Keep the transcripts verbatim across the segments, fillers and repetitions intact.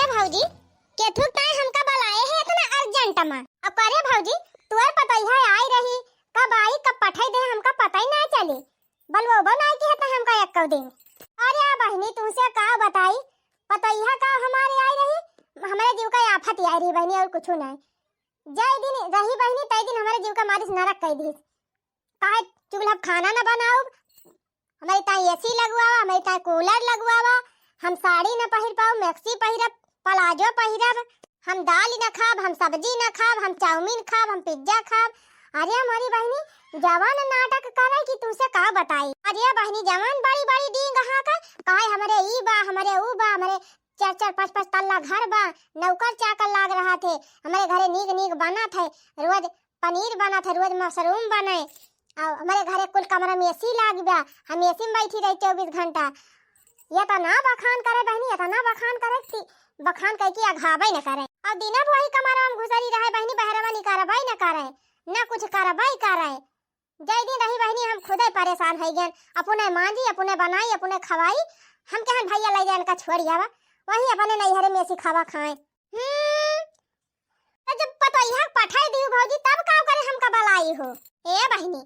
भौजी, केथुक ताई हमका बलाए है इतना अर्जेंट मा? अब करे भौजी, तुअर पतोहिया आई रही, कब आई, कब पठाई दे, हमका पता ही ना चली। बलवो बनाए के है तो हमका एक दिन। अरे बहिनी, तुमसे का बताई, पतोहिया का हमारे आई रही, हमरे जीव का आफत आई रही बहिनी, और कुछ नहीं। जय दिन रही बहिनी, तय दिन हमरे जीव का मारिस नरक कह दी। काहे चूल्हा खाना न बनाउब, हमरे ताई एसी लगवावा, हमरे ताई कूलर लगवावा, हम साड़ी न पहिर पाउब, मैक्सी पहिरब, प्लाजो पहिरब, हम दाल न खाब, हम सब्जी न खाब, हम चाउमीन खाब, हम पिज्जा खाब। अरे हमारी बहिनी, जवान नाटक करे कि तुमसे का बताई। अरे बहिनी, जवान बड़ी बड़ी डींग हाँके, काहे हमरे ई बा, हमरे ऊ बा, हमरे चार चार पाँच पाँच तल्ला घर बा, नौकर चाकर लाग रहा थे, हमरे घरे नीक नीक बनत है, रोज पनीर बनत है, रोज मशरूम बने, और हमरे घरे कुल कमरा में एसी लाग बा, हम एसी में बैठी रही चउबीस घंटा। ये तो ना बखान करे बहिनी, ये तो ना बखान करे कि बखान कह के अघाबे न करे। और दिना वही कमरा में घुसरी रहे बहिनी, बहरवा निकारबे न करे, ना कुछ करबे करे। जय दिन रही बहिनी, हम खुदे परेशान है गन, अपने मांजी, अपने बनाई, अपने खवाई। हम कहन भैया ले जाए इनका छोड़ आवा, वही अपने नैहरे में एसी खावा खाए। हम्म, तो जब पतोहिया पठाई दियो भौजी, तब का करे हमका बलाई हो? ए बहिनी,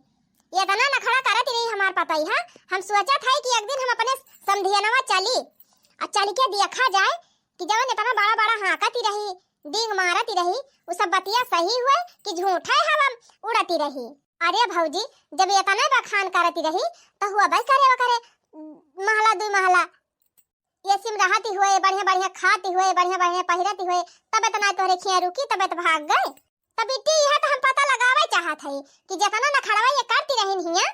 ये इतना नखड़ा करत रही हमार पतोहिया, हम सोचत है कि एक दिन हम अपने समधियनवा चली, आ चल के देखा जाए कि जवन इतना बड़ा बड़ा हाँकत रही, डींग मारत रही, उ सब बतिया सही हुए कि झूठे हवा उड़त रही। अरे भौजी, जब इतना बखान करत रही, तो हुआ बस करे, वो करे, महला दुई महला एसी में रहती हुए, बढ़िया बढ़िया खाती हुए, बढ़िया बढ़िया पहिरती हुए, तब इतना तोहरे खिया रुकी, तब तो भाग गए। तब बिट्टी, यह तो हम पता लगावे चाहत है कि जितना नखड़वा ये करती रहिन हिया,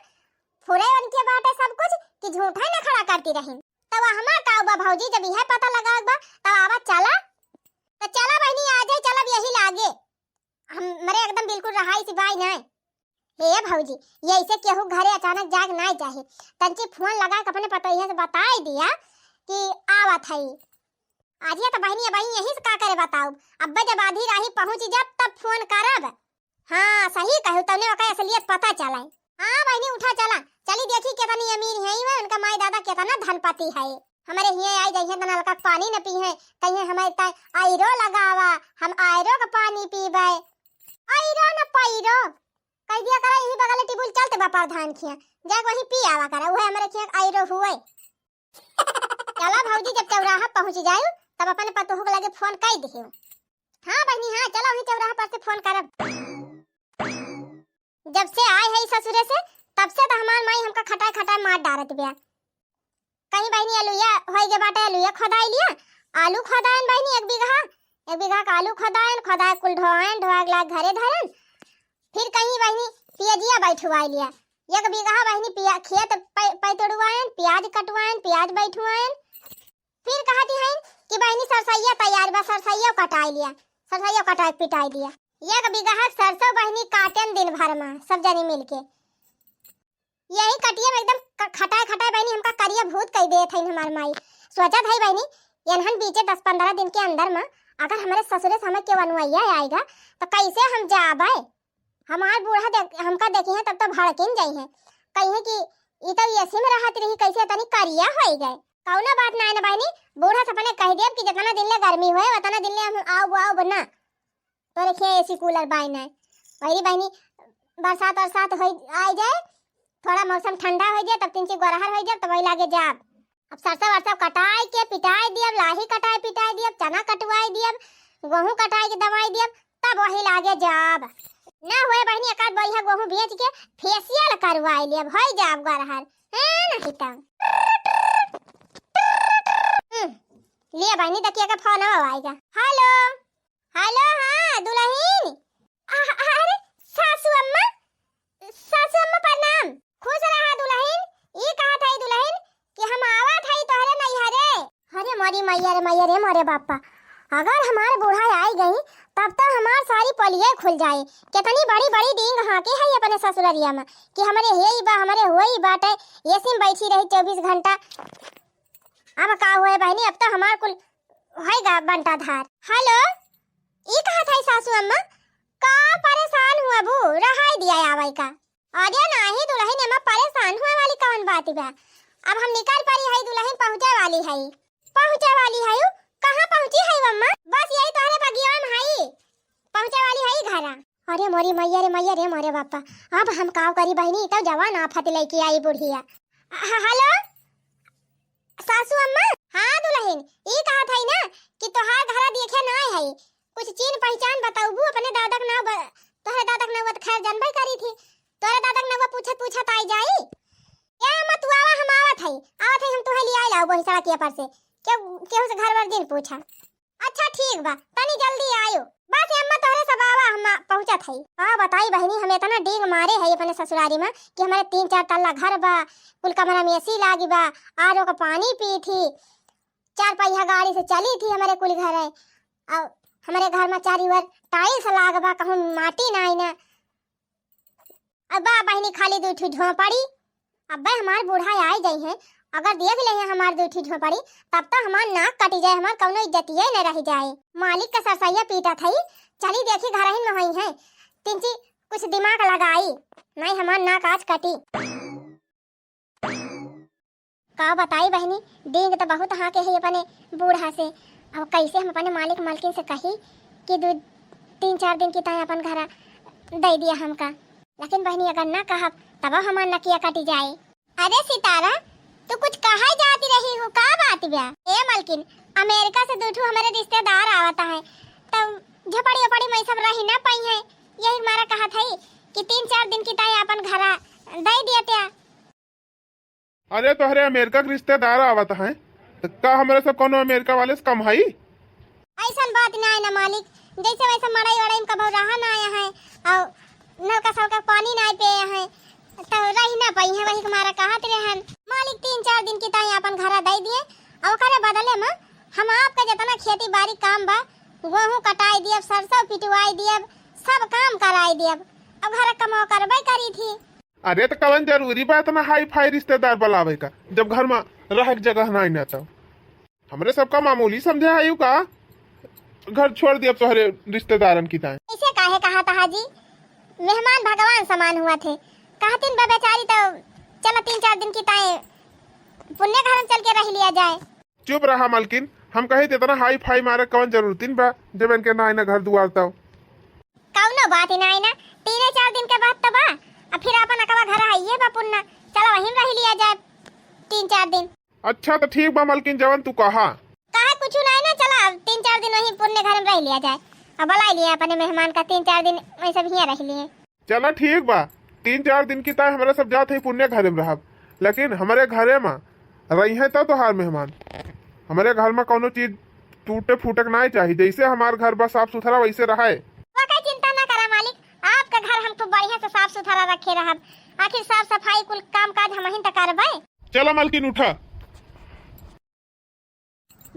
फुरे उनके बाटे सब कुछ कि झूठा ही नखड़ा करती रहिन। तब हमार का बा भौजी, जब यह पता लगावे बा, तब आवा चला। तो चला बहिनी, आ जाए, चलब यही लागे। हमरे एकदम बिल्कुल रहाई सिपाही नहीं। हे भौजी, ये ऐसे केहू घरे अचानक जाग नाई चाही। तंची फोन लगा के अपने पतोहिया से बताई दिया कि आवत हई। आज ये तो बहिनी, अब यहीं से का करे बताऊ, अब्बे जब आधी राही पहुँच जाब तब फोन करब। हाँ, सही कहू, तउने ओकर असलियत पता चले। हाँ बहिनी, उठा चला, चली देखी केतनी अमीर है वो, उनका माई दादा केतना धनपति है। हमरे हिये आई जइहे त नलका के पानी न पीहे, कहिए हमारे ताई आयरो लगावा, हम आयरो के पानी पीबे। आयरो न पैरो, कह दिया करा यही बगल टिबुल चलते बा प्रधान खिया, जाके वहीं पी आवा करा, उहे हमरे खिया आयरो हुए। चला भौजी, जब चौराहा पहुँच जायु तब अपने पतोह के लगे फोन कर दियो। हाँ बहिनी, हाँ, चला वहीं चौराहा पर से फोन करब। जब से आए है ससुरे से, तब से तो हमार माई हमका खटाए खटाए मार डारत बिया। कहीं बहिनी अलुइया होई गे बाटे, अलुइया खोदाई लिया, आलू खोदायन बहिनी एक बीघा, एक बीघा का आलू खोदायन, खोदाए कुल ढोआयन, ढोआ के लाग घरे धरन। फिर कहीं बहिनी पियजिया बैठुआई लिया, एक बीघा बहिनी पिया-, खेत पै-, पैतुड़वायन, प्याज कटवायन, प्याज बैठुआयन। फिर कहती हैं कि बहिनी सरसैया तैयार बा, सरसैया कटाई लिया, सरसैया कटाई पिटाई लिया। एक बीघा सरसों बहिनी काटेन दिन भर में सब जनी मिलके। यही कटिया में एकदम क-, खटाए खटाए बहिनी हमका करिया भूत कह देत हईन हमार माई। सोचत है बहिनी, एनहन बीचे दस पन्द्रह दिन के अंदर में अगर हमरे ससुरे से हमें केहू अनुआइया आएगा तो कैसे हम जाबे? हमार बूढ़ा देख, हमका देखी हैं तब तो भड़किन जाई हैं, कही हैं कि ई तो एसी में रहत रही, कैसे तनी करिया होई गए। कौनो बात नाय ना बहिनी, बूढ़ा से अपने कह देब कि जितना दिन ले गर्मी होए उतना दिन ले हम आउब आउब ना। तोरे खिया एसी कूलर बाय नाय। वही बहिनी, बरसात वरसात हो आई जाए, थोड़ा मौसम ठंडा हो जाए, तब तिनची गोरहर हो जाए, तब वही लागे जाब। अब सरसों वरसों कटाई के पिटाई दियब, लाही कटाई पिटाई दियब, चना कटवाई दियब, गोहूँ कटाई के दवाई दियब, तब वही लागे जाब। ना हुए बहिनी, एक आध बोरिया गोहूँ बेच के फेसियल करवाई लियब, होई जाब गोरहर। हैं, नहीं तब। हम्म, लिए बहिनी, देखिए के फोन आएगा। हेलो। हेलो, हाँ, दुलहिन। आ, आ, अरे, सासू अम्मा, सासू अम्मा, प्रणाम। खुश रहा दुलहिन। ई कहत हई दुलहिन कि हम आवत हई तोहरे नैहरे। अरे मोरी मैया रे मैया रे मोरे बापा, अगर हमार बूढ़ा आई गई तब तो हमार सारी पोलिये खुल जाए। कितनी बड़ी बड़ी डींग हाँके है अपने ससुररिया में कि हमरे हेई बा, हमरे होई बाटे, एसी में बैठी रही चउबीस घंटा। अब का हुए बहिनी, अब तो हमार कुल होई गा बंटाधार। हेलो, ई कहत हई सासू अम्मा, का परेशान हुआ बू, रहाई दिया आवई का? अरे नाही दुलहिन, एमा परेशान हुए वाली कौन बात बा? अब हम निकल पड़ी हई, दुलहिन पहुँचे वाली हई, पहुँचे वाली हई। कहाँ पहुँची है अम्मा? बस यही तोहरे बगिया में हई, पहुँचे वाली हई घरा। अरे मोरी मैया रे मैया रे मोरे बापा, अब हम काव करी बहिनी, तब जवान आफत लेके आई बुढ़िया। ह-, हेलो सासू अम्मा। हाँ दुलहिन, ई कहत हई ना कि तोहार घरा देखे ना आई हई, कुछ चीन पहचान बताउबू अपने दादा के नाव ब-, तोहरे दादा के नाव त खैर जानबे करी थी, तोहरे दादा के नाव पूछत पूछत आई जाई। ए अम्मा तू आवा, हम आवत हई, आवत हई, हम तोहे लियाई लाउबो ही सड़किया पर से, केहू, केहू से घर वर जिन पूछा। अच्छा ठीक बा, तनी जल्दी आयो। बस ए अम्मा तोहरे सब आवा, हम आ-, पहुँचत हई। का बताई बहिनी, हम एतना डींग मारे हई अपने ससुरारी में कि हमरे तीन चार तल्ला घर बा, कुल कमरा में एसी लागी बा, आरो का पानी पी थी, चार पहिया गाड़ी से चली थी हमरे कुल घर है। अब हमरे घर में चारी ओर टाइल्स लाग बा, कहूँ माटी नाई ना। अब बा बहिनी खाली दुइ ठो झोपड़ी। अब्बे हमार बूढ़ा आए जाई हैं, अगर देख ले हैं हमार दुइ ठो झोपड़ी, तब तो हमार नाक कटी जाए, हमार कौनो इज्जतिये न रह जाए। मालिक का सरसैया पीटत हई, चली देखी घरहिन में होई हैं, तिनची कुछ दिमाग लगाई, नहीं हमार नाक आज कटी। का बताई बहिनी, डींग त बहुत हाँके है अपने बूढ़ा से। अब कैसे हम अपने मालिक मालकिन से कही कि दू तीन चार दिन की ताई अपन घरा दे दिया हमका। लेकिन बहिनी अगर ना कहब तब हमार नकिया कटी जाए। अरे सितारा, तू कुछ कहे जाती रही हो, का बात बा? ए मलकिन, अमेरिका से दू ठो हमारे रिश्तेदार आवत है, तब झोपड़ी ओपड़ी में सब रही ना पाई है, यही मारा कहत है कि तीन चार दिन की ताई अपन घरा दे दिया त्या। अरे तोहरे अमेरिका के रिश्तेदार आवत हैं, त का हमरे सब कौनो अमेरिका वाले से कम हई? ऐसन बात ना है ना मालिक, जैसे वैसे मड़ई वड़ई में कबहू रहा ना आया है, और नलका सलका पानी ना पे आया है, तो रही ना पाई है, वही के मारा कहत रहन। मालिक तीन चार दिन की ताई अपन घरा दे दिए, और ओकरे बदले में हम आपका जितना खेती बाड़ी काम बा, गेहूं कटाई दियब, सरसों पिटवाई दियब, सब काम कराई दियब, अब घर कमाओ करबे करी थी। अरे, त कवन जरूरी बा इतना हाई फाई रिश्तेदार बुलावे का, जब घर में रहे के जगह नाई ना? तो हमरे सबका मामूली समझे आयु का, घर छोड़ दिया तोहरे रिश्तेदारन की ताई। ऐसे काहे कहा था जी, मेहमान भगवान समान हुआ थे, कहतिन बा बेचारी, तो चला तीन चार दिन की ताई पुण्य घर में चल के रह लिया जाए। चुप रहा मलकिन, हम कही त इतना हाई फाई मारे कवन जरूरतिन बा, जब इनके ना आईना घर दुआर तब। कौनो बात ही ना आईना, तीन चार दिन के बात तो बा, अब फिर अपन अकवा घर है ये बा पुन्ना, चला वहीं रह लिया जाए तीन चार दिन। अच्छा तो ठीक बा मलकिन, जवन तू कहा। कहा कुछ ना आईना, चला अब तीन चार दिन वहीं पुन्ने घर में रह लिया जाए, अब बुला लिया अपने मेहमान का, तीन चार दिन वहीं सब हियाँ रह लिए। चला ठीक बा, तीन चार दिन की ताई हमरे सब जात है पुण्य घरे में रहब, लेकिन हमरे घरे में रही है तो तोहार मेहमान। हमरे घर में कौनो चीज टूटे फूटे के नाई चाही, जैसे हमार घर बा साफ सुथरा वैसे रहे। ओकर चिंता ना करा मालिक, आपका घर हम खूब बढ़िया से साफ सुथरा रखे रहब। आखिर साफ सफाई कुल काम काज हमहिन त करबे। चला मलकिन उठा।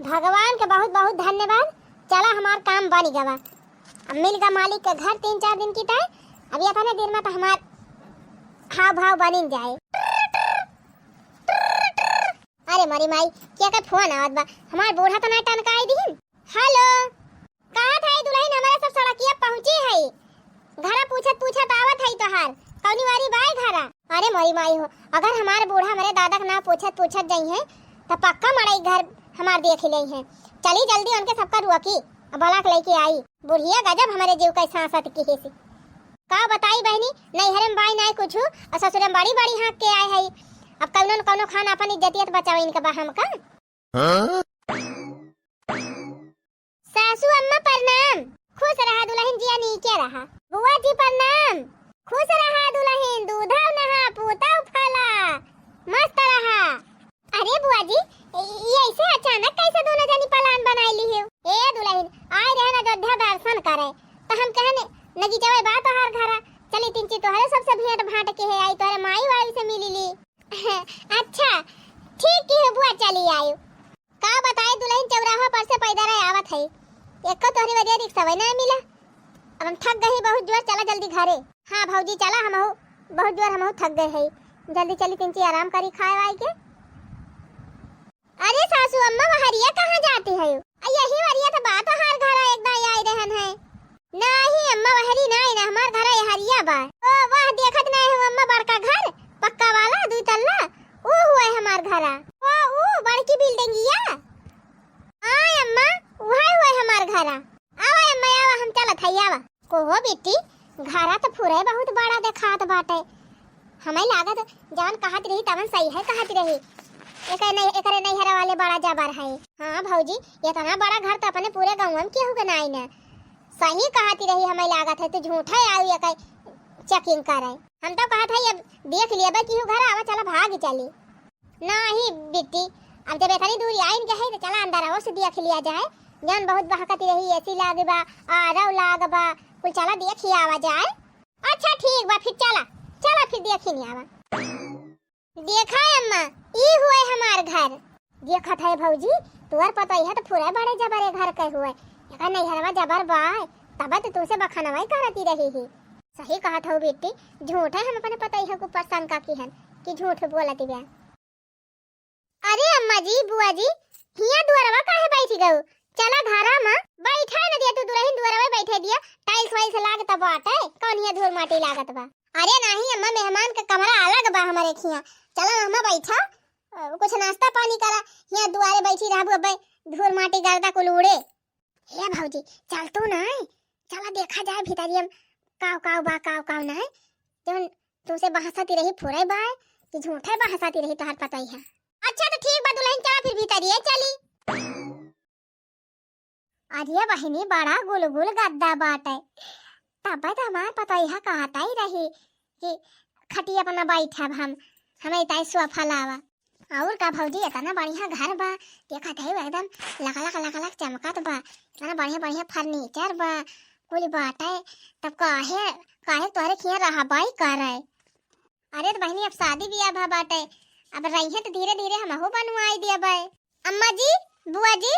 भगवान के बहुत बहुत धन्यवाद। चला हमार काम बन गवा, अब मिल गा मालिक के घर तीन चार दिन की ताई। अब ये अपने दिन में तो हमार हाव भाव बनिन जाए। अरे मरी माई, क्या के फोन आवत बा? हमार बूढ़ा तो ना टनकाई दीन। हेलो, कहा था दुलहिन, हमारे सब सड़किया पहुँची है, घरा पूछत पूछत आवत है तोहार, कौनी वारी बाय घरा? अरे मोरी माई हो, अगर हमार बूढ़ा हमरे दादा के नाव पूछत पूछत जइहें, त पक्का मड़ई घर हमार देख लेइहें। चली जल्दी उनके सबका रुआ की, अब बलाक लेके आई। बुढ़िया गजब हमरे जीव के सांसत की हिसी। का बताई बहिनी, नैहरे में बाई नाई कुछु, और ससुरे में बड़ी बड़ी हाँक के आए है। अब कौनो न कौनो खान अपन इज्जतियत बचावे इनका बा हमका। हाँ? सासू अम्मा प्रणाम। खुश रहा दुलहिन, जिया नीके रहा। बुआ जी प्रणाम। खुश रहा दुलहिन, दूधव नहा पूतव फला, मस्त रहा। अरे बुआ जी, ये ऐसे अचानक कैसे दोनों जनी plan बनाई ली हो? ए दुलहिन, आए रहन अयोध्या दर्शन करे, तो हम कहन नजीकवे बा तोहार घरा, चली तिनची तोहरे सबसे भेंट भांट के है आई, तोहरे माई वाई से मिली ली। अच्छा, ठीक की हो बुआ, चली आयु। का बताई दुलहिन, चौराहा पर से पैदल आवत है, एको तोहरी वजह रिक्शा ना मिला। अब हम थक गई बहुत जोर, चला जल्दी घरे। हाँ भौजी चला, हमहू बहुत जोर हमहू थक गए है, जल्दी चली तिनची आराम करी खाए वाए के। अरे सासू अम्मा, वहरिया कहाँ जाती है? आ, यही वहरिया तो बा तोहार घर है, एक दाई आई रहन है। नाही अम्मा, वहरी नाही ना, हमार घर यहरिया बा। ओ वाह, देखत नाही हो अम्मा, बड़का घर, पक्का वाला, दुई तल्ला, ऊ हुआ है हमार घरा। ओ, ऊ बड़की buildingिया। हाँ अम्मा, चला। आवा अम्मा, आवा, हम चलत हई, आवा। कोहो बिट्टी, घरा त फुरे बहुत बड़ा देखात बाटे। हमें लागत जवन कहत रही तवन सही है कहत रही। एकर नहीं, एकरे नैहरा वाले बड़ा जबर है। हाँ भौजी, इतना बड़ा घर त अपने पूरे गाँव में केहू के नाई न। सही कहत रही, हमें लागत है तू झूठे आऊ एकर checking करे। हम तो कहत है अब देख लेबे केहू घर, आवा चला भाग चली। नाही बिट्टी, अब जब इतनी दूर आइन के है तो चला अंदर आओ से देख लिया जाए। जौन बहुत बहकती रही, एसी लाग बा, आरव लाग बा, कुल चला देखी आवा जाए। अच्छा ठीक बा, फिर चला, चला फिर देखी नहीं आवा। देखा अम्मा, ई हुए हमार घर। देखत है भौजी, तुअर पतोहिया तो पूरे बड़े जबरे घर के हुए। एकर नैहरवा जबर बा, तब तो तुमसे बखनवा ही करती रही ही। सही कहत हो बिट्टी, झूठे हम अपने पतोहिया के ऊपर शंका किहन कि झूठ बोलत बा। अरे अम्मा जी, बुआ जी, हिया दुअरवा काहे बैठ गऊ? चला घरा मा बैठा न दिया तू दुलहिन, दुअरवा बैठे दिया, tiles वाइल्स लागत बाटे, कौन हिया धूल माटी लागत बा? अरे नाही अम्मा, मेहमान का कमरा अलग बा हमारे खिया, चला अम्मा बैठा, अ, कुछ नाश्ता पानी करा, हिया दुआरे बैठी रहबू अबे, धूल माटी गर्दा कुल उड़े। हे भौजी, चल तू ना, चला देखा जाए भीतरिया में काव काव बा, काव काव ना, जौन तुमसे बहसती रही फुरे बाय कि झूठे बहसती रही तोहर पतोहिया। अच्छा तो ठीक बा दुलहिन, चला फिर भीतरिये चली। अरे बहिनी, बड़ा गुलगुल गद्दा बाटे, तबे तो हमार पतोहिया कहत ही रही कि खटिया पर ना बैठब हम, हमें ताई सोफा लावा। और का भौजी, इतना बढ़िया घर बा, देखत है एकदम लकलक लकलक चमकत बा, इतना बढ़िया बढ़िया furniture बा, कुल बाटे, तब काहे, काहे तोहरे खिया रहबाई करे? अरे तो बहिनी, अब शादी बियाह भा बाटे, अब रहिए तो धीरे धीरे हमहू बनवाई देबे। अम्मा जी, बुआ जी,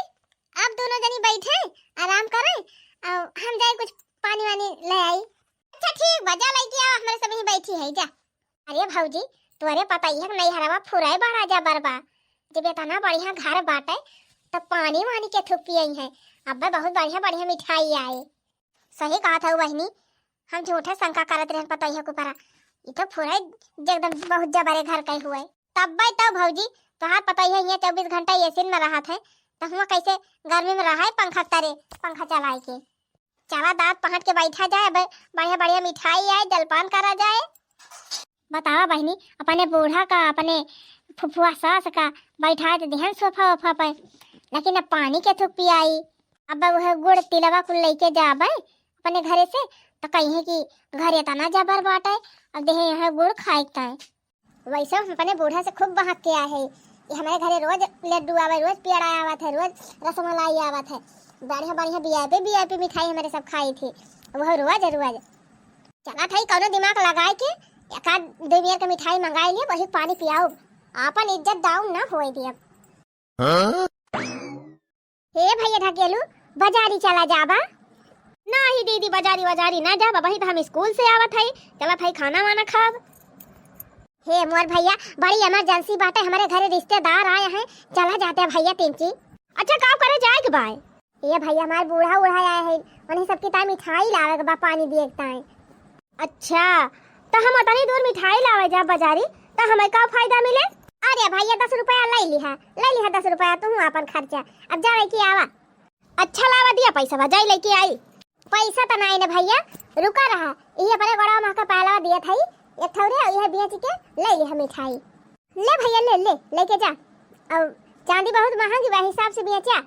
आप दोनों जनी बैठे, आराम करें, और हम जाए कुछ पानी वानी ले आई। अच्छा ठीक बा, जा लइके आओ, हमरे सब यहीं बैठी है जा। अरे भौजी, तोरे पतोहिया के नैहरवा फुरे बड़ा जबर बा। जब इतना बढ़िया घर बाटे, तब पानी वानी के थुक पियई है। अब्बे बहुत बढ़िया बढ़िया मिठाई आए। सही कहत हऊ बहिनी, हम झूठे शंका करत रहन पतोहिया के ऊपरा। ई तो फुरे एकदम बहुत जबरे घर के हुए। तब्बे तो भौजी, तोहार पतोहिया हियाँ चउबीस घंटा एसी में रहत है, तो हुआँ कैसे गर्मी में रहे पंखा तरे, पंखा चलाए के? चला दाँत पहट के बैठा जाए, अब बढ़िया बढ़िया मिठाई आए, जलपान करा जाए। बतावा बहिनी, अपने बूढ़ा का, अपने फुफुआ सास का बैठाए तो दिहन सोफा ओफा पे, लेकिन अब पानी के थुक पियाई। अब वह गुड़ तिलवा कुल लेके जाबे अपने घरे से, तो कहिए कि घरे तना जबर बाटे, अब देहे यहाँ गुड़ खाए के ताई। वैसे हम अपने बूढ़ा से खूब बहक के आए हैं। ये हमारे घरे रोज लड्डू आवे, रोज पेड़ा आवत है, रोज रसमलाई आवत है, बढ़िया बढ़िया वीआईपी वीआईपी मिठाई हमारे सब खाई थी, वह रोज रोज। चला थाई कौनो दिमाग लगाए के एक आध दो मियर के मिठाई मंगाई लिए, वही पानी पियाओ, आपन इज्जत down ना होए दियब। हाँ? हे भैया ढकेलू, बाजारी चला जाबा। नाही दीदी, बाजारी वाजारी ना जाबा, वही तो हम स्कूल से आवत हई, चला थाई खाना वाना खाब। हे मोर भैया, बड़ी emergency बाटे, हमारे घरे रिश्तेदार आए हैं, चला जाते हैं भैया तिनकी। अच्छा, का करे जाए के बाय? ए भैया, हमार बूढ़ा उढ़ा आए हैं, उन्हें सबके ताई मिठाई लावे के बा, पानी दिए के ताई। अच्छा, तो हम अतनी दूर मिठाई लावे जाब बाजारी, तो हमें का फायदा मिले? अरे भैया, दस रुपया ले लिहा, ले लिहा दस रुपया, तू आपन खर्चा, अब जा लेके आवा। अच्छा, लावा दिया पैसा, बा जाई लेके आई। पैसा तो नहीं ने भैया, रुका रहा, ये अपने गोड़ा में का पहलवा दिया था, एक ठौरे, यह बेच के ले लिहा मिठाई। ले भैया, ले, ले, लेके जा। अब चांदी बहुत महंगी बा, हिसाब से बेचा,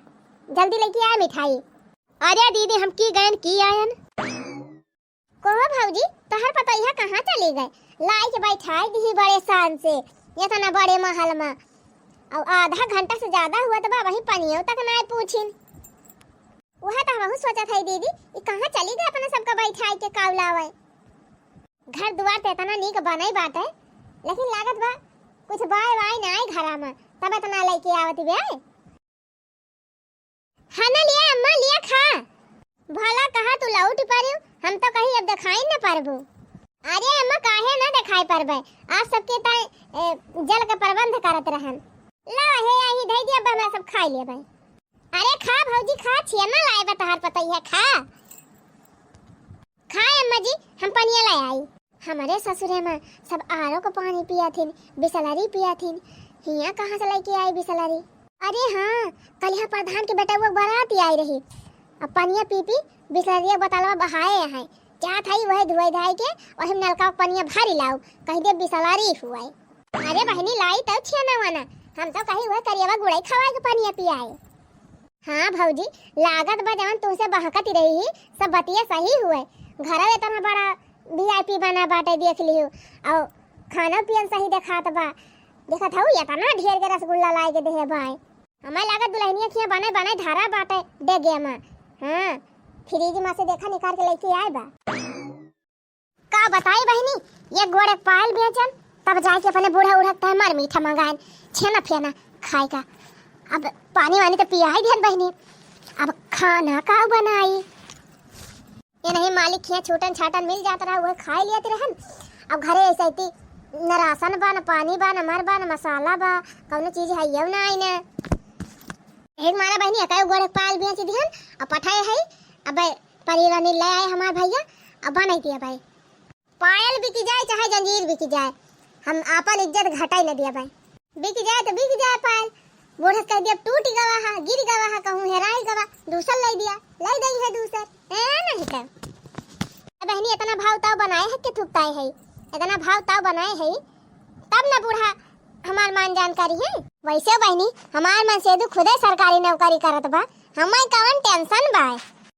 जल्दी लेके आ मिठाई। अरे दीदी, हम की गयन की आयन। कोहो भौजी, तोहर पतोहिया कहाँ चली गए? लाई के बैठाई दिही बड़े शान से, इतना बड़े महल में। और आधा घंटा से ज्यादा हुआ तो बा, वही पनियो तक ना पूछिन। वह तो हमहू सोचत है दीदी, ई कहाँ चली गए अपने सबका बैठाई के काव लावे? घर दुआर तो इतना नीक बनई बाटे, लेकिन लागत बा कुछ बाय वाय ना आए घरा में, तब इतना लेके आवत बे। खाना लिया अम्मा, लिया खा। भला कहा तू लौट पड़ियो, हम तो कहीं अब दिखाई न पारबू। अरे अम्मा, काहे न दिखाई पारबे, आज सबके ताई, ए, जल के प्रबंध करत रहन। ला हे, यही धई दिया, अब हमरा सब खाई लेबे। अरे खा भौजी खा, छिया ना लाए बा तोहार पतोहिया, खा। खा अम्मा जी, हम पनिया ले आई। हमरे ससुरे में सब आरो को पानी पिया थिन, बिसलरी पिया थिन। हिया कहाँ से लेके आई बिसलरी? अरे हाँ, कल यहाँ प्रधान के बेटा वो बारात आई रही, अब पनिया पी पी बिसलरिया बोतलवा बहाए हैं। जात हई वही धोए धाए के, वही नलका पनिया भरी लाऊ, कहि दे बिसलरी हुए। अरे बहिनी, लाई तब छियाना वाना, हम तो कही वह करियवा गुड़ई खवाए के पनिया पियाए। हाँ भौजी, लागत बा जवन तुमसे बहकत रही ही, सब बतिया सही हुए। घरवे इतना बड़ा VIP बना बाटे, देख लियो, और खाना पियन सही देखात बा। देखत हऊ, इतना ढेर के रसगुल्ला लाए के देहे बाए। हमें लागत दुल्हनिया खिया बने बने धारा बाटे डेगे में। हाँ, फ्रिज में से देखा निकाल के लेके आए बा। का बताई बहिनी, ये गोड़े पायल बेचन, तब जाके अपने बूढ़ा उढ़ा के तहे मर मीठा मंगाएन, छेना फेना खाए का। अब पानी वानी तो पिया ही दिहन बहिनी, अब खाना का बनाई? ये नहीं मालिक खिया छूटन छाटन मिल जात रहा, वह खाए लियत रहन। अब घरे ऐसे इतनी न राशन बा, न पानी बा, न मर बा, न मसाला बा, कौनो चीज है यू ना आई ना। एक मारा बहिनी एकाई गोड़े पायल बेच दिहन, अब पठाए है, अब पनीर वनीर ले आए हमार भैया, अब बनाई दिया भाई। पायल बिक जाए चाहे जंजीर बिक जाए, हम आपन इज्जत घटाई न दिया भाई। बिक जाए तो बिक जाए पायल, बूढ़ा कह दिया टूट गवा है, गिर गवा है, कहूँ हेराई गवा, दूसर ले दिया, ले दई है दूसर, ए नहीं तो। ए बहिनी, इतना भाव ताव बनाए है कि थुकताए है, इतना भाव ताव बनाए है, तब न बूढ़ा हमार मान जान करी है। वैसे बहिनी, हमार मन सेदू खुदे सरकारी नौकरी करत बा, हमें कवन टेंशन बा।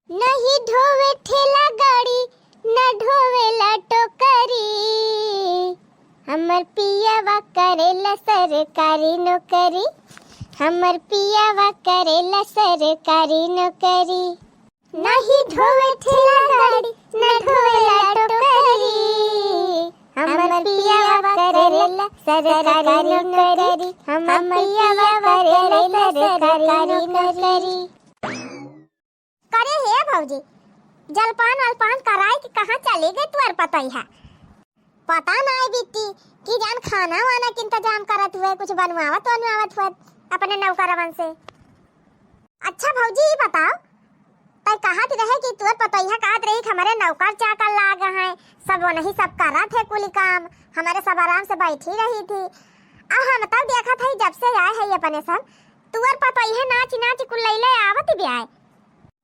नहीं ढोवे ठेला गाड़ी, न ढोवेला टोकरी, हमर पियावा करेला सरकारी नौकरी, हमर पियावा करेला सरकारी नौकरी। नहीं ढोवे ठेला गाड़ी, न ढोवेला टोकरी, हमर पियावा करेला सरकारी नौकरी, हमर पियावा करेला सरकारी नौकरी। करे हे भौजी, जलपान वलपान कराए कि कहाँ चली गई तुअर पतोहिया? पता नाई बिट्टी, कि जान खाना वाना के इंतजाम करत हुए, कुछ बनवावत वनवावत हुए अपने नौकरवन से। अच्छा भौजी, ई बताओ, तै कहत रहे कि तुअर पतोहिया कहत रही कि हमरे नौकर चाकर लाग हैं, सब वनही सब करत है कुल काम, हमरे सब आराम से बैठी रही थी। आ हम तब देखत है जब से आए है अपने सब, तुअर पतोहिया नाच नाच कुल लैले आवत भी आए।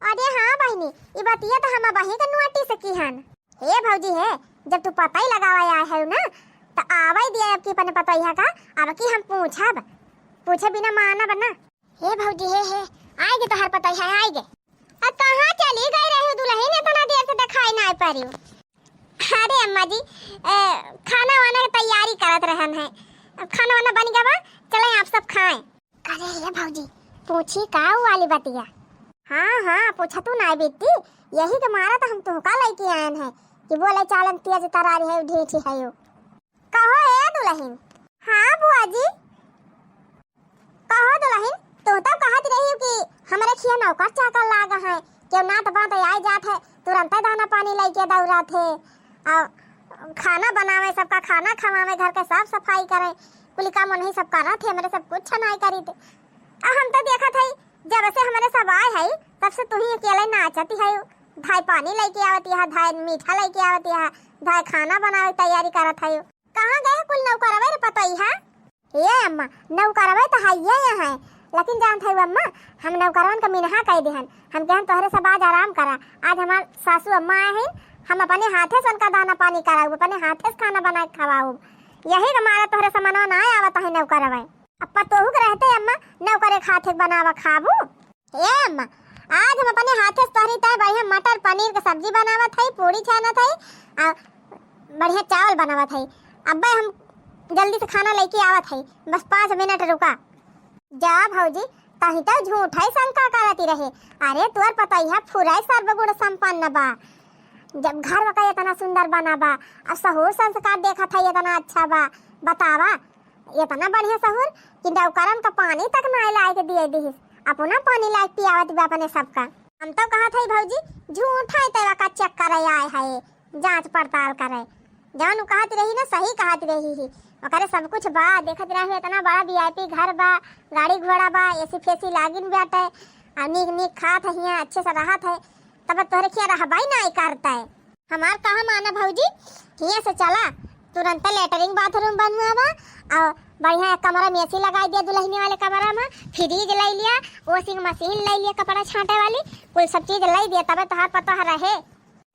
अरे हाँ बहिनी, ई बतिया तो हम अबही के नोटिस किहन। हे भौजी हे, जब तू पतई लगावे आए है ना, तो आवे दिया अब की अपने पतोहिया का, अब की हम पूछब, पूछे बिना मानब ना। हे भौजी हे, हे, आएगी तोहर पतोहिया, आएगी। अब कहाँ चली गई रही दुल्हन, इतना देर से दिखाई ना पड़ी। अरे अम्मा जी, ए, खाना वाना की तैयारी करत रहन है, अब खाना वाना बन गवा, चले आप सब खाएं। अरे हे भौजी, पूछी का उ वाली बतिया? हाँ, हाँ, पूछा तू ना बेटी, यही के मारा तो हम तुहका लेके आयन है कि बोले चालन तेज तरारी है, ढीठी है यो। कहो ए दुल्हन। हाँ बुआ जी। कहो दुल्हन, तू तो कहत रही कि हमरे खिया नौकर चाकर लाग है, केहू नात बात आए जात है, तुरंते दाना पानी लेके दौड़त है, और खाना बनावे, सबका खाना खवावे, घर के साफ सफाई करे, कुल काम उन्हीं सब करत है, हमरे सब कुछ नाई करी थे। अब हम तो देखत है, जब से हमरे सब आए है, तब से तू ही अकेले नाचत है, धाय पानी लेके आवत है, धाय मीठा लेके आवत है, धाय खाना बनावे के तैयारी करत है। कहाँ गए कुल नौकरवे रे पतोहिया? ए अम्मा, नौकरवे तो हइये है, लेकिन जानत है अम्मा, हम नौकरवन का मिनहा कह देहन। हम कहन तोहरे सब आज आराम करा, आज हमार सासू अम्मा आए हैं, हम अपने हाथे से उनका दाना पानी कराऊ, अपने हाथे से खाना बना के खवाऊ। यही के मारे तोहरे समनवा ना आवत है नौकरवे। अब पतोहू के रहते अम्मा, नौकरे के हाथे के बनावा खाबू। ए अम्मा, आज हम अपने हाथे से तोहरी ताई बढ़िया मटर पनीर के सब्जी बनावत हई, पूरी छानत हई, आ बढ़िया चावल बनावत हई। अब्बे हम जल्दी से खाना लेके आवत हई, बस पाँच मिनट रुका। जा भौजी, तही तो झूठ है शंका करती रहे। अरे तोर पतोहिया फुराई सर्वगुण संपन्न बा, जब घर का इतना सुंदर बना बा, अब सहूर संस्कार देखत है इतना अच्छा बा, बतावा। इतना बढ़िया सहूर कि नौकरन का पानी तक नाय लाए के दिए दिहिस, अपना पानी लाए के पियावत बा अपने सबका। हम तो कहत हई भौजी, झूठा है तेरा का चेक करे आए है, जांच पड़ताल करे। जौन उ कहत रही ना, सही कहत रही ही। ओकरे सब कुछ बा, देखत रहे इतना बड़ा VIP घर बा, गाड़ी घोड़ा बा, AC फेसी लागिन बाटे, आ नीक नीक खात है हियाँ, अच्छे से रहत है, तब तोहरे खिया रहबाई नाय करता है। हमार कहा माना भौजी, हियाँ से चला, तुरंत लेटरिन बाथरूम बनवावा और बढ़िया एक कमरा में एसी लगाई दिया, दुल्हनिया वाले कमरा में फ्रिज लइ लिया, वॉशिंग मशीन लइ लिया, कपड़ा छांटे वाली, कुल सब चीज लइ दिया, तबे तोहार पतोह रहे।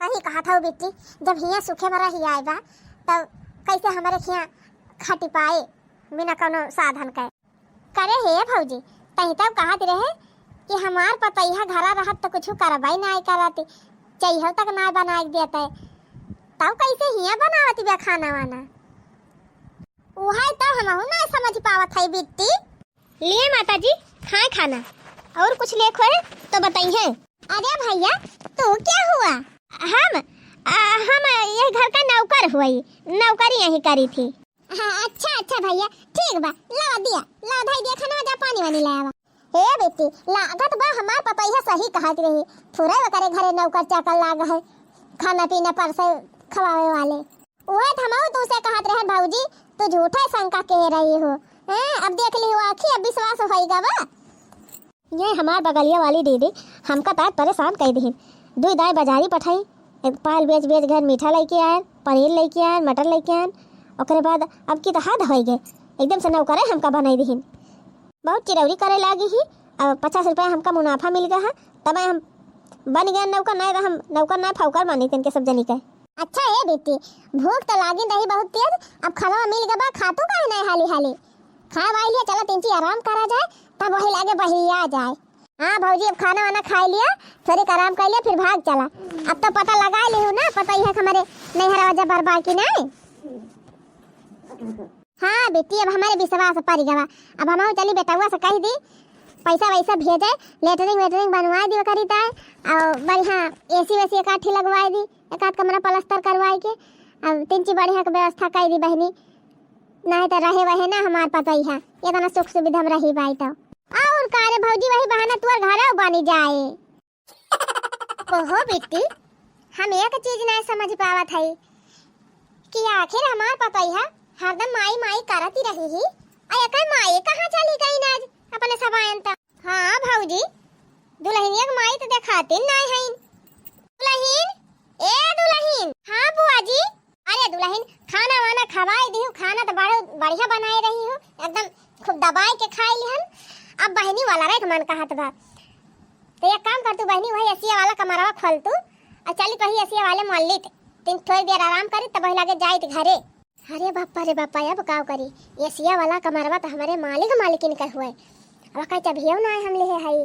सही कहत हउ बिट्टी, जब हियाँ सुखे में रहि आए बा, तब कैसे हमरे हियाँ खटि पाए बिना कउनो साधन के? करे हे भौजी, तहीं तब कहत रहे कि हमार पतोहिया घरा रहत त कुछु करबइ नाहीं करत, चइहो तक नाहीं बनाइ देत है, तब कैसे हियाँ बनावत बिया खाना वाना? उहइ तउ हमहूँ नाहीं समझ पावत हई बिट्टी। लिए माता जी, खाए खाना, और कुछ लेक होए तो बताइए। अरे भइया, तू क्या हुआ? हम, आ, हम ये घर का नौकर हुई, नौकरी यहीं करी थी। हाँ, अच्छा, अच्छा भइया, ठीक बा, लावा दिया, लावा धई दिया खाना, जा पानी वानी ले आवा। हे बेटी, लागत बा हमार पतोहिया सही कहत रही, थोड़े ओकरे घरे नौकर चाकर लाग है, खाना पीना परसे खवावे वाले। उहे त हमहू तू से कहत रहन भौजी, तू झूठा शंका कह रही हो। हैं, अब देख ली हो आखी, अब विश्वास होई गवा। ये हमार बगलिया वाली दीदी हमका तार परेशान कइ दिहिन। दुइ दाई बाजारी पठाई, एक पाल बेच बेच घर मीठा लइके आयन, पनीर लइके आयन, मटर लइके आयन। ओकरे बाद अब की तो हद होइ गए, एकदम से नौकरे हमका बनाई दिहिन। बहुत चिरौरी करे लागी ही, अब पचास रुपया हमका मुनाफा मिल गया है, तब हम बन गए नौकर, नहीं तो हम नौकर नहीं फौकर मानी तिनके सब जनी के। अच्छा ए बेटी, भूख तो लागिन रही बहुत तेज, अब खाना मिल गबा, खातू काहे नहीं हाली हाली? खाए वाई लिया, चला तिनची आराम करा जाए, तब वही लागे बहिया जाए। हाँ भौजी, अब खाना वाना खाई लिया, थोड़ी आराम कर लिया, फिर भाग चला। अब तो पता लगा लिहू ना, पता ही है कि हमारे नैहरा जबर बा कि नहीं। हाँ बेटी, अब हमारे विश्वास परि गवा। अब हमहू चली बेटउआ से कहि दी, पैसा वैसा भेजे, लेटरिन वेटरिन बनवाइ दी ओकरी ताय, और बढ़िया एसी वेसी एक आध ठे लगवाइ दी, एक आध कमरा पलस्तर करवाइ के, अब तिनची बढ़िया के व्यवस्था कइ दी बहिनी, नाहीं तो रहे वहे ना हमार पतोहिया, इतना सुख सुविधा में रही बाई तो। और का रे भौजी, वही बहाना तुअर घरउ बनी जाए। ओहो बिट्टी, हम एक चीज नाहीं समझ पावत हई कि आखिर हमार पतोहिया हरदम माई माई करत ही रही ही, आ एकर माई कहाँ चली गई आज अपने सबायन त? हाँ भौजी, दुल्हनिया के माई त देखातिन नाहीं हईन। दुल्हिन, ए दुल्हिन। हाँ बुआ जी। अरे दुल्हिन, खाना वाना खवाई दिहु, खाना त बड़ बढ़िया बनाए रही हो, एकदम खूब दबाए के खाई लिहन। अब बहिनी वाला रे मन कहत बा, तो एक काम कर तू बहिनी, वही एसिया वाला कमरवा खोल तू, और चली तो वही एसिया वाले मल्लित, तीन थोड़ी देर आराम करी, तब वही लगे जाइत घरे। अरे बापा रे बापा, अब का करी, एसिया वाला कमरवा तो हमारे मालिक मालिकिन का हुए, अब का चबियो ना हम लेहे हई,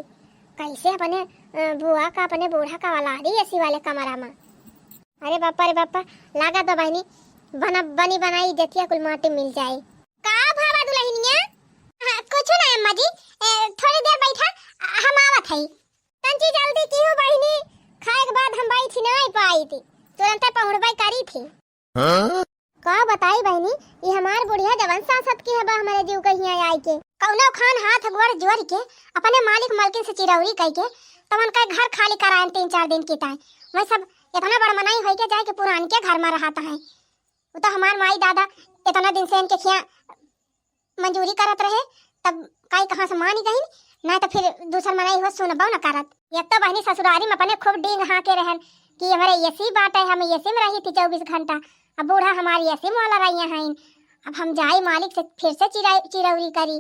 कैसे अपने अ, बुआ का, अपने बूढ़ा का वाला दी एसी वाले कमरा में। अरे बापा रे बापा, लागा तो बहिनी, बना, बनी बनाई जतिया कुल माटी मिल जाई। का भावा दुल्हनिया? हाँ, कुछ ना अम्मा जी, ए, थोड़ी देर बैठा, हम आवत हई। तंची जल्दी की हो बहिनी, खाए के बाद हम बैठी नहीं पाई थी, तुरंत पहुँचबाई करी थी। हाँ? का बताई बहिनी, ई हमार बुढ़िया जवन सांसत की हबा हमरे जीव के हियां आई के। कौनो खान हाथ गोड़ जोड़ के अपने मालिक मालकिन से चिरौरी कई के तवन का घर खाली करायन तीन चार दिन की ताई। मैं सब इतना बड़ मनाई होई के जाए के पुरान के घर में रहत हैं। वो तो हमार माई दादा इतना दिन से इनके खिया मंजूरी करत रहे, तब काई कहाँ से मानी गईन, ना तो फिर दूसर मनई हो सुनबो न करत। एक तो बहिनी ससुरारी में अपने खूब डींग हाँके रहन कि हमरे एसी बाटे, हम एसी में रही थी चउबीस घंटा। अब बूढ़ा हमारी एसी में वाला रही हैं, अब हम जाई मालिक से फिर से चिरा-, चिरौरी करी,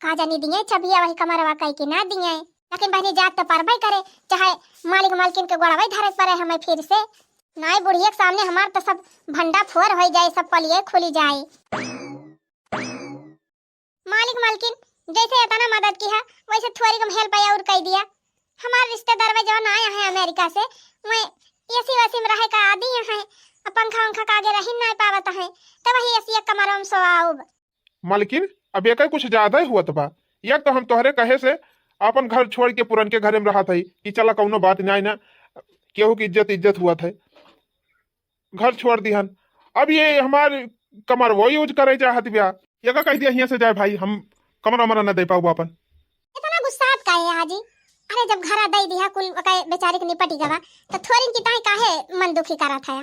का जानी दिए चबिया वही कमरवा कई के ना दिए। लेकिन बहिनी जात तो परबे करे, चाहे मालिक मालकिन के गोड़वे धरे पड़े हमें फिर से। नाई बुढ़िया के सामने हमार तो सब भंडा फोर हो जाए, सब पलिए खुली जाए। मालिक मालकिन जैसे इतना मदद किहा, वैसे थोड़ी कम हेल्प और कई दिया। हमार रिश्तेदार में जौन आया है अमेरिका से, वह एसी वेसी में रहे का आदि है, अब पंखा वंखा का आगे रही ना पावत है, तो वही एसी एक कमरा में सोआउब। मालकिन, अब एकर कुछ ज्यादा ही हुअत बा। एक तो हम तोहरे कहे से अपन घर छोड़ के पुरनके घरे में रहत हई कि चला कौनो बात नाई ना, केहू की इज्जत इज्जत हुअत है। घर छोड़ दिहन। अब ये हमार कमरवो यूज करे चाहत बिया। एका कह दिया हियां से जाए भाई, हम कमरा मरा न दे पाऊ अपन। इतना गुस्सात काहे है हाजी? अरे जब घरा दे दिया कुल ओके बेचारी के निपटी गवा, तो थोरिन की ताई काहे मन दुखी करत है?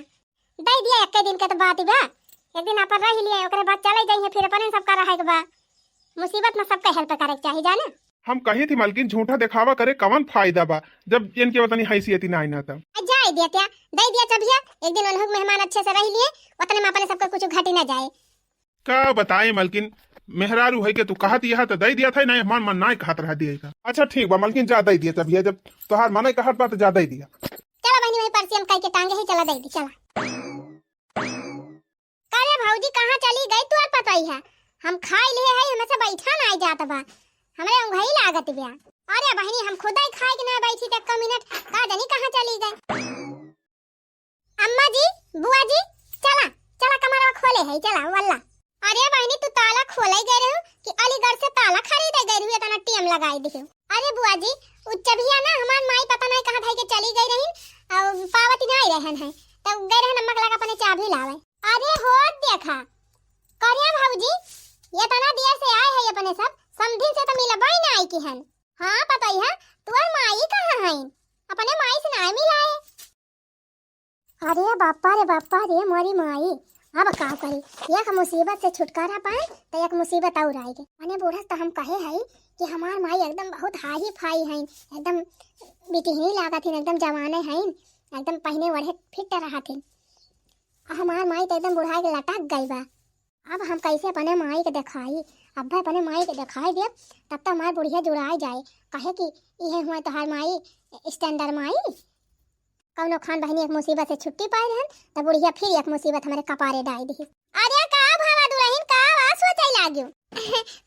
दे दिया एक्के दिन के तो बात बा, एक दिन अपन रह लिए, ओकरे बाद चले जाइए, फिर अपने सबका रहे के बा। मुसीबत में सबका हेल्प करे के चाही जाने। हम कही थी मलकिन, झूठा दिखावा करे कवन फायदा बा, जब इनके उतनी हैसियत ही ना आई ना तब। आ, जाए दिया त्या, दे दिया चबिया, एक दिन उन्हों के मेहमान अच्छे से रह लिए, उतने में अपने सबका कुछ घटी ना जाए। का बताए मलकिन, मेहरारू है के तू कहत यह तो दे दिया था, नहीं मन मन नहीं कहत रहा दिए का। अच्छा ठीक बा मलकिन, जा दे दिया तब, जब तोहार मन कहत बा तो जा दे दिया। चला बहिनी, वही परसी हम कह के टांगे है, चला दे दी, चला। का रे भौजी, कहाँ चली गई तोर पतोहिया? हम खाई लिए है, हमसे बैठा नाई जात बा, हमरे उंघई लागत बा। अरे बहिनी, हम खुदई खाए के ना बैठी तक का मिनट, का जानी कहाँ चली गई। अम्मा जी, बुआ जी, चला, चला कमरवा खोले है, चला वल्ला। अरे बहिनी, तू ताला खोले गए रहू कि अलीगढ़ से ताला खरीदे गए रहू, इतना टेम लगाई दिहू। अरे बुआ जी, उ चबिया ना हमार माई पता नहीं कहाँ धई के चली गई रही, और पावत नहीं रहन है, तब गए रहन अम्मा के लगा अपने चाबी लावे। अरे हो देखा, करिया भौजी, ये तना देर से आए है अपने सब, समधिन से तो मिलबई ना आई की हन। हाँ पतोहिया, तुअर माई कहाँ है? अपने माई से ना मिलाए। अरे बापा रे बापा रे मोरी माई, अब का करी, एक मुसीबत से छुटकारा पाए तो एक मुसीबत और आएगी। मने बूढ़ा तो हम कहे है कि हमार माई एकदम बहुत हाई फाई है, एकदम बिटिहनी लागत हिन, एकदम जवाने है, एकदम पहने ओढ़े फिट रहत हिन। आ हमार माई तो एकदम बुढ़ाई के लटक गई बा। अब हम कैसे अपने माई के देखाई? अब अपने माई के देखाई देब, तब तो हमार बुढ़िया जुड़ाई जाए, कहे कि इहे हुआ तोहार माई, स्टैंडर्ड माई। कौनो खान बहिनी एक मुसीबत से छुट्टी पाए रहन, तब बुढ़िया फिर एक मुसीबत हमारे कपारे डाई दी। अरे का भावा दुलहिन, का आवाज सोचे लाग्यो?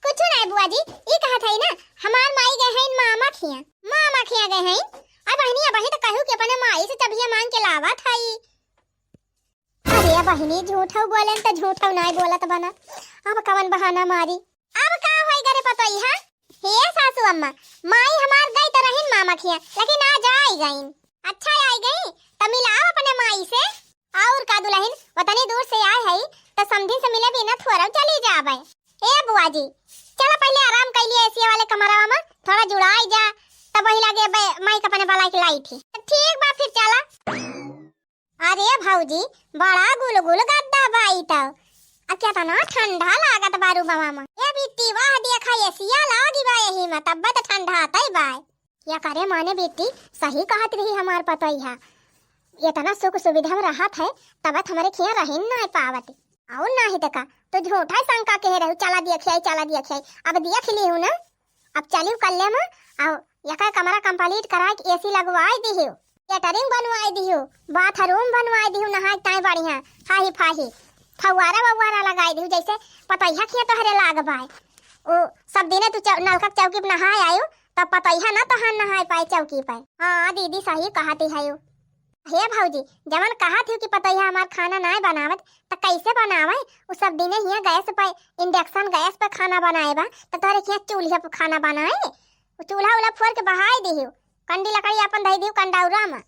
कुछ नहीं बुआ जी, ई कहत है ना, हमार माई गए हैं मामा खिया, मामा खिया गए हैं। अब बहिनी, अब ही तो कहू कि अपने माई से चबिया मांग के लावत है। अरे बहिनी, झूठौ बोलेन त झूठौ नाय बोलत बनत। अब कवन बहाना मारी? अब का होई गरे पतोहिया? हे सासू अम्मा, माई हमार गई त रहिन मामा खिया, लेकिन आज आई गईन। अच्छा आई गई, त मिलाओ अपने माई से। और का दुलहिन, वतनी दूर से आए है, त समधी से मिले बिना थोरौ चली जाबे। ए बुआ जी, चला पहले आराम कर लिए एसी वाले कमरा में, थोड़ा जुड़ाई जा, तब वही लागे बे-, माई का अपने बलाई के लाई थी। त ठीक बा, फिर चला। अरे भौजी, बड़ा गुलगुल गद्दा बा ई तौ। आ केतना ठंडा लागत बा रूमवा में। ए बिट्टी, वाह, देखा एसिया लागी बा एही में, तब्बे त ठंडा आतै बा। या करे माने बिट्टी, सही कहत रही हमार पतोहिया। एतना सुख सुविधा में रहत है, तब त हमरे खिया रहिन नाय पावत। और नाही त का, तू झूठा शंका कहे रहू, चला देखियाई, चला देखियाई। अब देख लिहू ना। अब चलियो कल्ले में, अउ एकर कमरा complete कराए के एसी लगवाए दिहियो, लेटरिन बनवाए दिहियो, बाथरूम बनवाए दिहियो, नहाए के ताई बढ़िया, हाही फाही, फव्वारा वव्वारा लगाए दिहियो, जैसे पतोहिया खिया तोहरे लाग बाय। ओ सब दिने तू चौ-, नलका के चौकी पे नहाए आयो, तब पतोहिया ना तोहार नहाए पाए चौकी पे। हाँ दीदी, सही कहती है यू। हे भौजी, जवन कहत हियो कि पतोहिया हमार खाना नाय बनावत, त कैसे बनावे? उ सब दिने हियां गैस पे, इंडक्शन गैस पे खाना बनाए बा, त तोहरे हियां चूल्हे पे खाना बनाए? उ चूल्हा उल्हा फोर के बहाए दिहियो, कंडी लकड़ी अपन धई दिहियो कंडौरा में,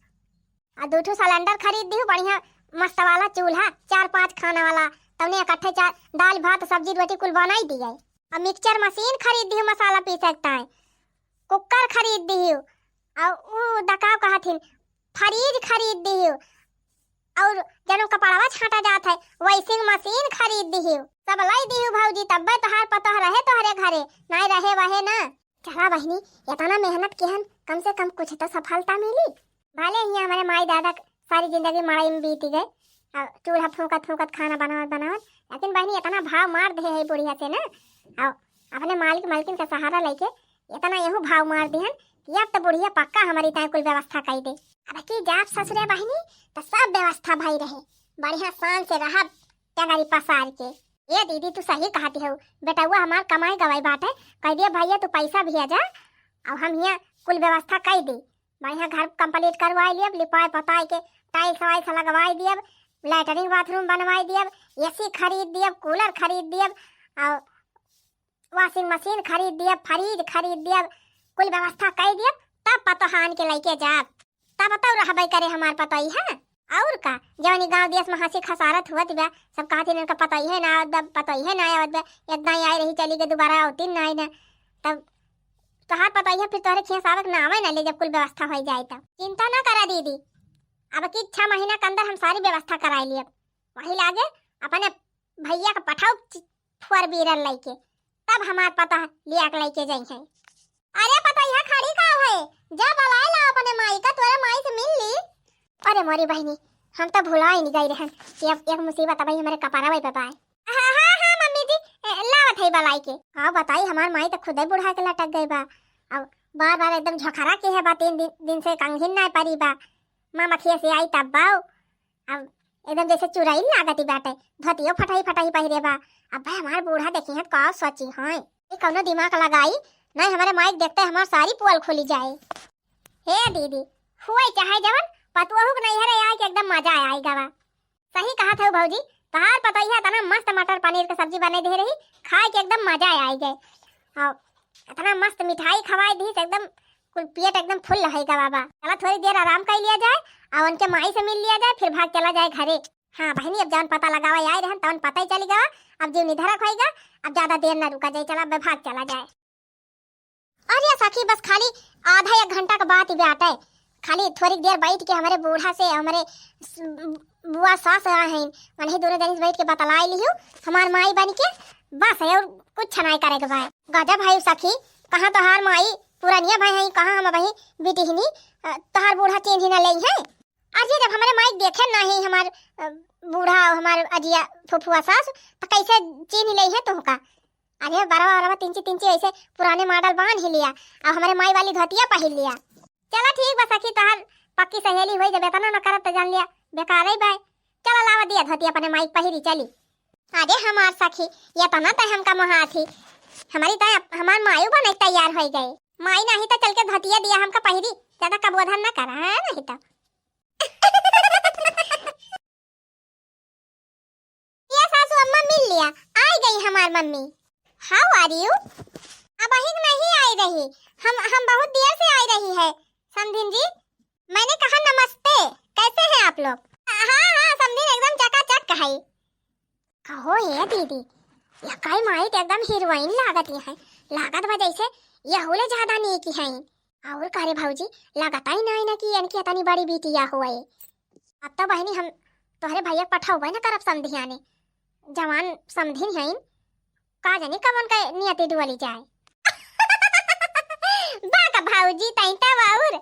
आ दू ठो सिलेंडर खरीद दिहियो, बढ़िया मस्त वाला चूल्हा, चार पांच खाना वाला, तउने इकट्ठे चार दाल भात सब्जी रोटी कुल बनाई दिए। आ मिक्सचर मशीन खरीद दिहियो मसाला पीसे के ताई, कुकर खरीद दिहियो, और उ दकाव कहथिन फ्रिज खरीद दिहियो, और जनु कपड़वा छाटा जात है, वॉशिंग मशीन खरीद दिहियो, सब लाई दिहियो भौजी, तब्बे तोहार पतोह रहे तोहरे घरे, नाय रहे वहे ना। चला बहिनी, इतना मेहनत किहन, कम से कम कुछ तो सफलता मिली। भले ही हमारे माई दादा क सारी जिंदगी मड़ई में बीत गए, और चूल्हा फूंकत फूंकत खाना बनावत बनावत, लेकिन बहिनी इतना भाव मार दे है बुढ़िया से ना, और अपने मालिक मालकिन का सहारा लेके इतना यहू भाव मार दिहन कि अब तो बुढ़िया पक्का हमारी ताई कुल व्यवस्था कर दे। अब की जात ससुरे बहिनी, तो सब व्यवस्था भई रहे, बढ़िया शान से रहब टंगरी पसार के। ए दीदी, तू सही कहती हो, बेटउआ हमार कमाई गवाई बाटे, कह दिए भैया तू पैसा भेजा, अब हम हियां कुल व्यवस्था कर दी, बढ़िया घर complete करवाई लियब, लिपाई पोताई के टाइल्स वाइल्स लगवाई दियब, लेटरिन बाथरूम बनवाई दियब, एसी खरीद दियब, कूलर खरीद दियब, और वॉशिंग मशीन खरीद दियब, फ्रिज खरीद दियब, कुल व्यवस्था कर दियब, तब पतोहान के लेके जाब, तब तो रहबे करे हमार पतोहिया। और का, जवनी गांव देश में हंसी खसारत हुअत बा, सब कहत इनका पतोहिए ना आवत बा, पतोहिए ना आवत बा, इतना ही आई रही चली गई, दोबारा आवती ना आई ना, तब तोहार पतोहिया फिर तोहरे खियासावे के नामे ना ले, जब कुल व्यवस्था हो जाए तब। चिंता ना करा दीदी, अब की छह महीना के अंदर हम सारी व्यवस्था कराई लियब। वही लागे अपने भैया के पठाओ फोर व्हीलर लेके, तब हमार पतोह लिया के लेके जाई है। अरे पतोहिया खड़ी का है, जा बुलाए ला अपने माई का, तोरे माई से मिल ली। अरे मोरी बहिनी, हम तो भुला ही नहीं गई रहन कि अब एक मुसीबत अब हमारे कपारा पे पाए। हाँ, हाँ, हाँ, मम्मी जी, ए, लावत है, बलाई के। का बताई, हमार माई त खुदे बुढ़ा के लटक गई बा। अब बार बार एकदम झोखरा के है बा, तीन दिन, दिन से कंघी ना परी बा। माँ मखिया से आई तब बाऊ। अब एकदम जैसे चुरैल लागती बाटे, धोतियो फटही फटही पहिरे बा। अब भाई हमार बूढ़ा देखी है का सोची हैं, ये कौनो दिमाग लगाई, नहीं हमारे माई के देखते हमार सारी पोल खुली जाए। हे दीदी, हुए चाहे जवन, पतुआहू के नैहरे आए के एकदम मजा आए गवा। सही कहा था भौजी, तहार पतोहिया इतना मस्त मटर पनीर के सब्जी बने दे रही, खाए के एकदम मजा आए गए। और इतना मस्त मिठाई खवाई दी, एकदम कुल पेट एकदम फुल रहे गवा बा। चला थोड़ी देर आराम कर लिया जाए और उनके माई से मिल लिया जाए, फिर भाग चला जाए घरे। हाँ बहनी, अब जौन पता लगावा आए रहन तौन पता ही चली गवा। अब जीव निधरक होइगा, अब ज्यादा देर ना रुका जाए, चला अब भाग चला जाए। अरे सखी, बस खाली आधा एक घंटा के बात ही बाटे। खाली थोड़ी देर बैठ के हमरे बूढ़ा से, हमरे स-, बुआ सास हैं, उन्हीं दोनों जने से बैठ के बतलाई लिहू, हमार माई बन के, बस है और कुछ नहीं करे के भाई। गजब है सखी, कहाँ तोहार माई पुरानिया भाई हैं, कहाँ हम भाई बिटिहनी, अ, तोहार बूढ़ा चीन्ही ना ले हैं। अरे जब हमारे माई देखे नहीं हमार, अ, बूढ़ा और हमार अजिया फुफुआ सास, तो कैसे चीन्ही ले हैं तुमका? अरे बरवा बरवा तिंची तिंची ऐसे पुराने मॉडल बांध ही लिया, अब हमारे माई वाली धोतिया पहिर लिया। चला ठीक बा सखी, तोहार पक्की सहेली होई, जब इतना न करत त जान लिया बेकार ही बाय। चला लावा दिया धोती अपने माई के पहिरी चली। अरे हमार सखी, ये तो ना तय हमका मोहात ही, हमारी तय हमार मायू बने तैयार होई गए। माई नहीं तो चल के धोतिया दिया हमका पहिरी, ज्यादा कबोधन ना करा है नहीं तो। ये सासू अम्मा मिल लिया, आई गई हमार मम्मी। How are you? अब अहिक नहीं आई रही, हम हम बहुत देर से आई रही है। समधिन जी, मैंने कहा नमस्ते, कैसे हैं आप लोग? हाँ हाँ समधिन एकदम चकाचक है। कहो ये दीदी, ये कई माई तो एकदम हीरोइन लागत ही है, लागत बा जैसे ये होले ज्यादा नीक ही है। और का रे भौजी, लागत ही नहीं ना कि इनकी इतनी बड़ी बिटिया हुए। अब तो बहनी हम तोहरे भैया के पठौबे न करब समधियाने, जवान समधिन हईन, का जानी कब उनका नियति डुअली जाए। बा का भौजी, तई तब और।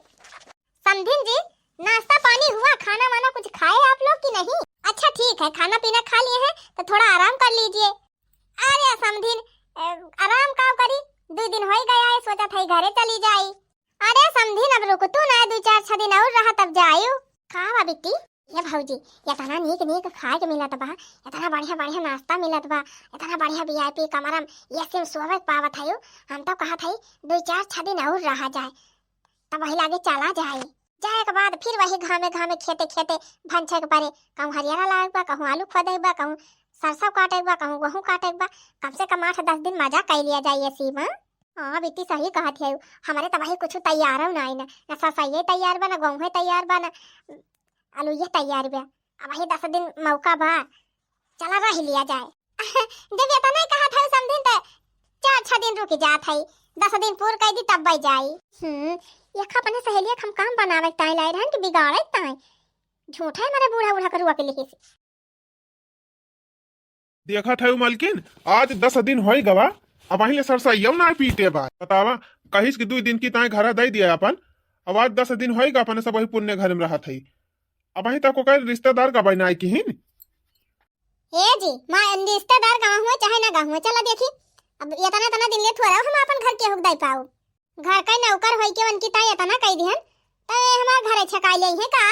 समधिन जी, नाश्ता पानी हुआ, खाना वाना कुछ खाए आप लोग कि नहीं? अच्छा ठीक है, खाना पीना खा लिए हैं तो थोड़ा आराम कर लीजिए। अरे समधिन, अ, आराम का करी, दो दिन हो ही गया है, सोचा था घरे चली जाई। अरे समधिन, अब रुक तू ना, दो चार छह दिन और रहा तब जायू। का बा बिट्टी? ये भौजी, इतना नीक नीक खाए के मिलत बा, इतना बढ़िया बढ़िया नाश्ता मिलत बा, इतना बढ़िया वीआईपी कमरा में एसी में सोवे के पावत है। हम तो कहत है दो चार छह दिन और रहा जाए, तब वही लागे चला जाए। जाए के बाद फिर वही घामे घामे खेते खेते भंछे के परे, कहूँ हरियारा लागे के बा, कहूँ आलू खोदे के बा, कहूँ सरसों काटे के बा, कहूँ गेहूँ काटे के बा। कम से कम आठ दस दिन मजा कर लिया जाए एसी में। हाँ बिट्टी सही कहत है, हमारे तो वही कुछ तैयार हो ना, ना सरसों तैयार बा, ना गेहूँ तैयार बा, ना आलू ये तैयार बा। अब वही दस दिन मौका बा, चला रह लिया जाए। जब इतना ही कहत है समधिन तो चार छह दिन रुक जात है, दस दिन पूर कर दी तब जाई। हम्म, ये खा अपने सहेलिया के हम काम बनावे के ताई लाए रहन कि बिगाड़े के ताई। झूठा है हमारे बूढ़ा बूढ़ा के रुआ के लिखे से। देखत है मलकिन, आज दस दिन होई गवा, अब वहीं ले सरसैया ना पीटे बा। बतावा, कहिस कि दू दिन की ताई घरा दे दिया अपन, अब आज दस दिन होई गा अपने सब वही पुण्य घर में रहत है। अब वहीं तक ओकर रिश्तेदार का बनाए किहिन। ए जी, माँ रिश्तेदार गाँव हुए चाहे ना गाँव हुए, चला देखी, अब इतना इतना दिन ले थोड़ा हम अपन घर के हुक दे पाओ। घर का नौकर होई के उनकी ताई इतना कह दिहन, तो ये हमार घरे छकाई ले है का?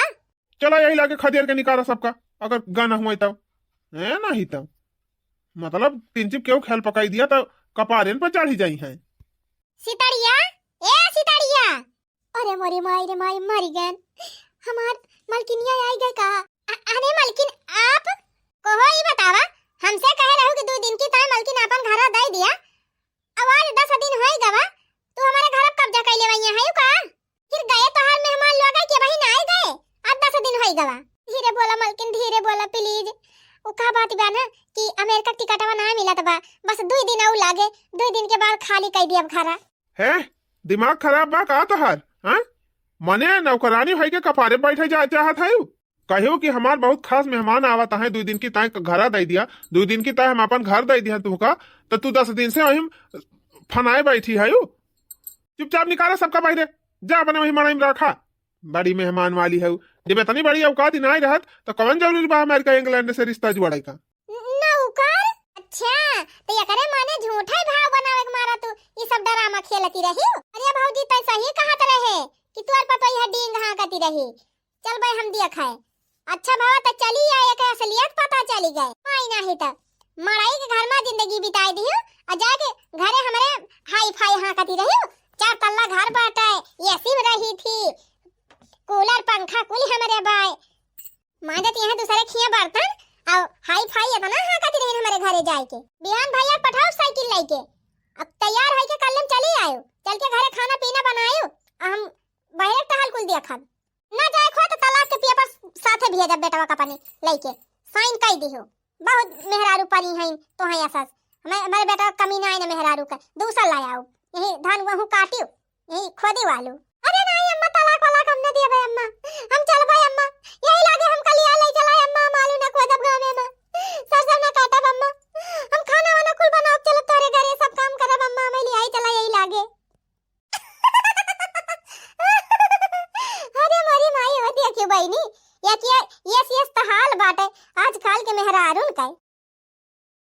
चला यही लागे खदेर के निकाला सबका, अगर गाना हुए तब। है नहीं तब। मतलब, तीन चिप केहू खेल पकाई दिया तो कपारेन पर चढ़ी जाई हैं। सितड़िया, ए सितड़िया। अरे मोरी माई रे माई, मरी गन। हमार मलकिनिया आई गए का? अ-, अरे मलकिन, आप? कहो ई बतावा, हमसे कहे रहू कि दू दिन की ताई मलकिन अपन घरा दे दिया। अब आज दस दिन होई गवा, तू हमारे घर कब्जा कैले वही है का? फिर गए तोहार मेहमान लोग के वही ना आए गए, आज दस दिन होई गवा। धीरे बोला मलकिन, धीरे बोला please। उ का बात बा ना कि अमेरिका के टिकटवा ना मिलत बा, बस दू दिन और लागे, दू दिन के बाद खाली कर दिया घरा। है, दिमाग खराब बा का तोहार? हाँ, मने नौकरानी होई के कपारे बैठे जाए चाहत है? कहो कि हमार बहुत खास मेहमान आवत है, दू दिन की ताई घरा दे दिया, दू दिन की ताई हम अपन घर दे दिया तुमका, तो तू दस दिन से वहीं फनाए बैठी है। चुपचाप निकाला सबका बाहरे, जा अपने वही मड़ई में रखा। बड़ी मेहमान वाली है, जब इतनी बड़ी औकात ही नहीं रहत, तो कौन जरूरी बा अमेरिका इंग्लैंड से रिश्ता जोड़े का? नौकर? अच्छा, तो एकरे माने झूठा ही भाव बनावे के मारा तू ई सब ड्रामा खेलती रही? अरे भौजी, तै सही कहत रहे कि तोर पतोहिया डींग हाँकती रही। चल बे, हम दिया खाए। अच्छा भवा, तो चली आए, एक असलियत पता चली गए। आई नाही तो मड़ई के घर में जिंदगी बिताई दियो और जाके घरे हमरे हाई फाई हाँकती रहियो। चार तल्ला घर बाटे, एसी में रही थी, कूलर पंखा कुल हमरे बाय। माजत यहाँ दूसरे खिया बर्तन और हाई फाई इतना हाँकती रही हमरे घरे जाए के। बिहान भैया के पठाओ साइकिल लेके, अब तैयार होके कल्ले में चली आयो, चल के घरे खाना पीना बनायो, हम बहरे टहल कुल देखब। ना जाए खो तो तलाक के पेपर साथे भेजब बेटवा का अपने लेके, साइन कर दिहो। बहुत मेहरारू परी हैं तो हैं असस। हमें, हमारे बेटा कमी ना आए ना मेहरारू का, दूसर लायाओ। यही धान गेहूँ काटियो, यही खोदी वालू। अरे नहीं अम्मा, तलाक वलाक हम ना दिए भाई अम्मा, हम चल भाई अम्मा, यही लागे हम कलिया ले चला अम्मा, हम आलू ना खोदब गाँव में अम्मा, सरसों ना काटब अम्मा, हम खाना वाना कुल बनाओ, चलो तोरे घरे सब काम करब अम्मा, हमें ले आई चला यही लागे। अरे मोरी माई, हो देखियो बहिनी, या किया, यस यस त हाल बाटे आजकल के मेहरारून का।